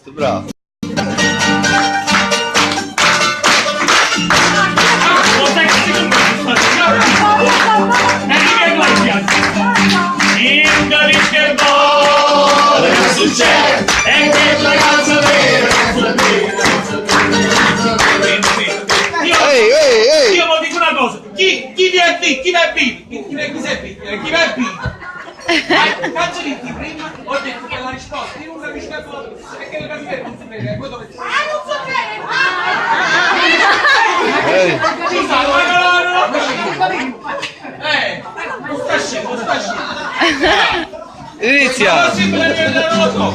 Perfetto, bravo. Ehi, ehi, ehi! Io vi dico una cosa, chi, chi vi è vi, chi vi è vi, chi, chi, chi sei vi, chi vi è vi? Faccio di prima, ho detto che la risposta, io non capisco perché le cose non si vede, poi dove... Ah, non so bene! Ehi. Scusa, ma no, no, no, non sta scemo, non sta scemo. Inizia! Non lo so.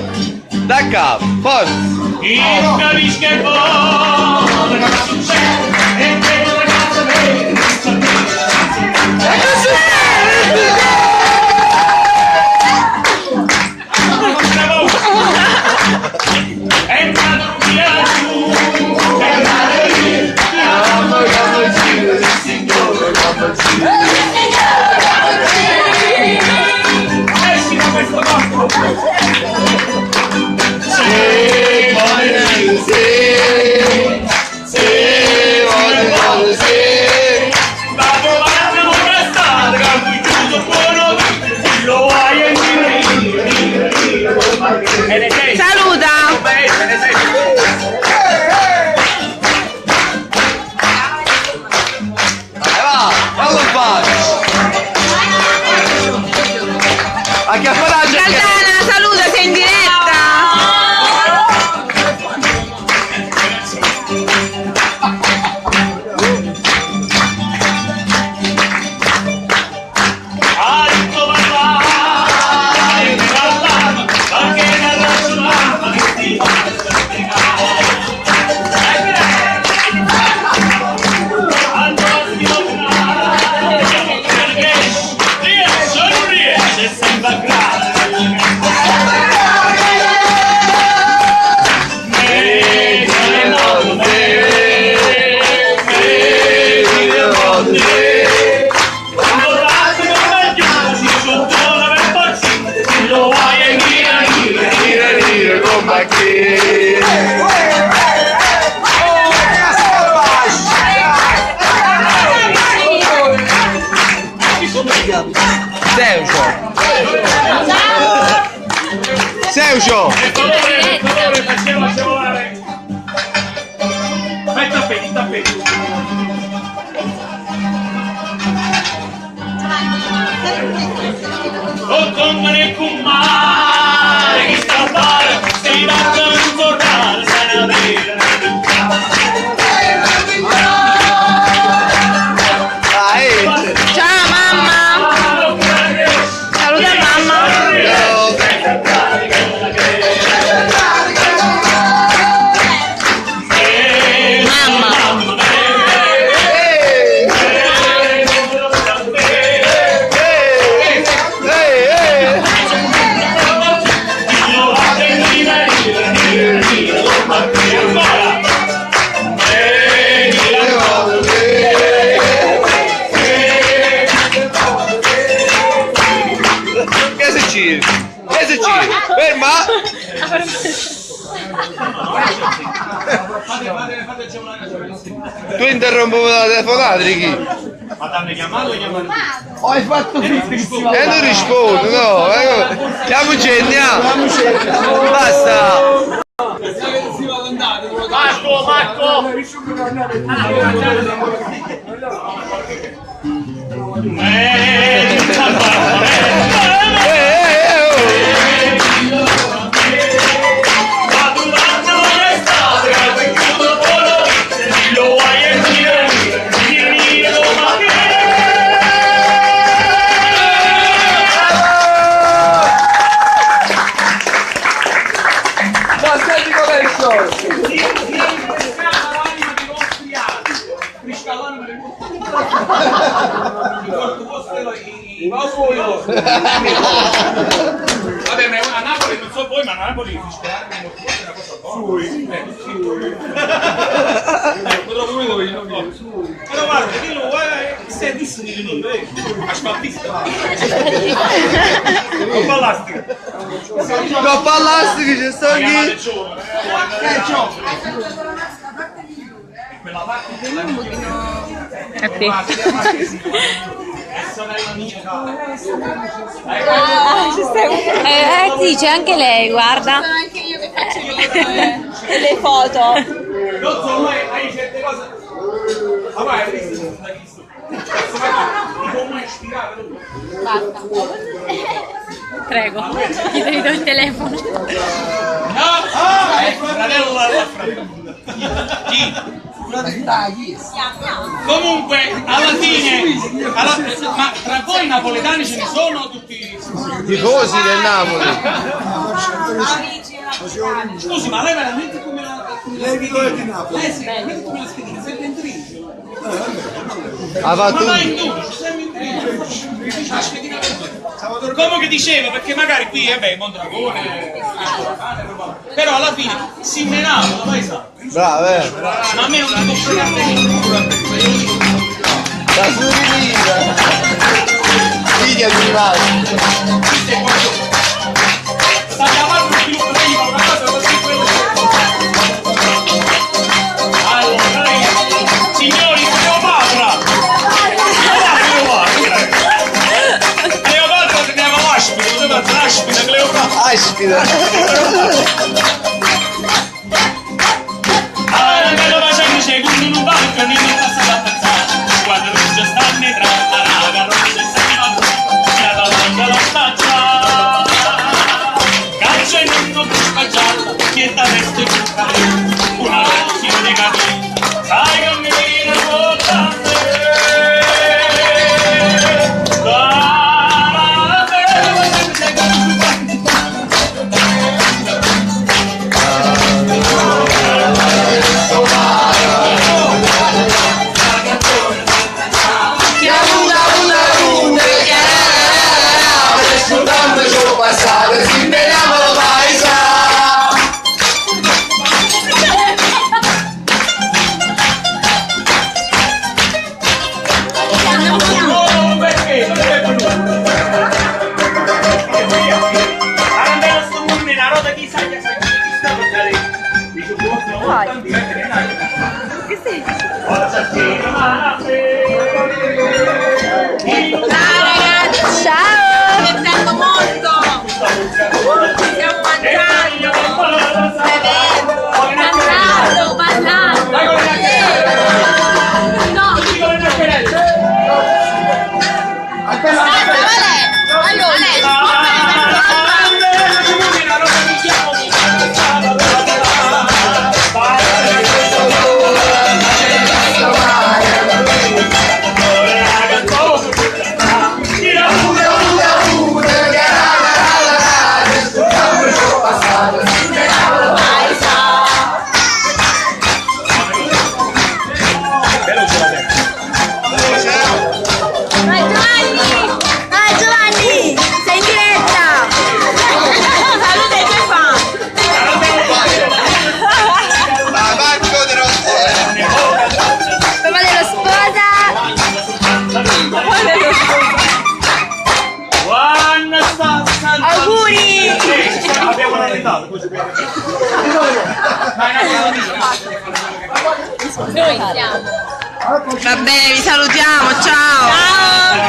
Da capo, forza! Il capisce che vuole, che succede, e che la ragazza vede, È entrato un viaggio, è entrato Esci da questo corpo! Sì, voglio sì, sì, voglio sì. Va trovando una strada che qui chiuso buono, lo vuoi e E ne sei? Saluta! Beh, ne sei? Vai, va, fallo fare! Acchiappa la Caldana, saluta, sei in diretta! Alto parlare, parlare, perché ne ragionare, che ti faccio Riesce o non riesce, è sempre grave. Come chi. Seucio! Seucio! Per favore, per favore, facciamo agevolare. Fai il tappeto, il tappeto. Oh, come kumare, chi sta a fare, si va a tornare, se ne vede. Dai! Ciao mamma! Saluta mamma! Mamma! Ehi! Ehi! Ehi! Ehi! Che succede? Che succede? Ferma! Tu interrompi la telefonata, Ricky. Ma t'hanno chiamato o chiamato? Oh, hai fatto benissimo. E non rispondo, no. Chiamo andiamo. Basta. Marco, Marco! Ma senti com'è il sole. Vabbè, ma a Napoli non so voi, ma a Napoli fiscalare è una cosa buona. Sì. Sì. Però guarda, che lo vuoi? Questo è visto di venuto, Asfaltista. Coppa all'astica. Coppa all'astica c'è sta chi? Quella parte A te. è sorella mia. Ah, ci stai Sì, c'è anche lei, guarda. Sono anche io che faccio i video Le foto. Non so, ma hai certe cose. Ma vai, hai visto da chi sto? Mi può mai ispirare lui? Basta. Prego, ti ridò il telefono. No! Ah, è fratello della fratello. Chi? Comunque, alla fine, ma tra voi napoletani ce ne sono tutti. Tifosi del Napoli. Scusi, ma lei veramente come la. Come la Lei è di Napoli. Lei sì, veramente come la schedina, sempre in trince. Ha Ma fatto vai un... in 12, sempre in trince. La schedina perfetta. Comunque dicevo, perché magari qui, beh, Mondragone, però alla fine si menava, la paesana. Bravo, eh. Ma a me non mi può fregare niente. La surinina. Video di rimasto. Questo è quello. Sta chiamando il sviluppo prima, una cosa così, quello. Allora, dai. Signori, Cleopatra! Cleopatra! Cleopatra teniamo l'aspide, poteva l'aspide, Cleopatra! Aspida. Allora, bello facendo c'è quando non va perché non è passato a pensare. Quando non c'è stanno tra la raga, non c'è stanno, c'è la longa la staccia. Calcio in un cuspa gialla, che da veste tutta una vecchia di capelli. Sai che mi viene a Una, una, una, adesso tanto ci ho passato, si meniamo la paesa. No, perché? Non è venuto. Andare sto mondo una roda chi sa chi sa chi sta per cadere. Dice buon Ciao ragazzi! Ciao! Divertendo molto! Stiamo mangiando, bevendo, Cantando, parlando. No, Aspetta, Vale! Allora, Una, una, una, adesso tanto ci ho passato, si meniamo la paesa. Vai Giovanni! Vai Giovanni! Sei in diretta! Saluta i tuoi fan! La Marco De Rossi. Papà dello sposa! Auguri! Abbiamo rallentato, così. Va bene, vi salutiamo, ciao! Ciao!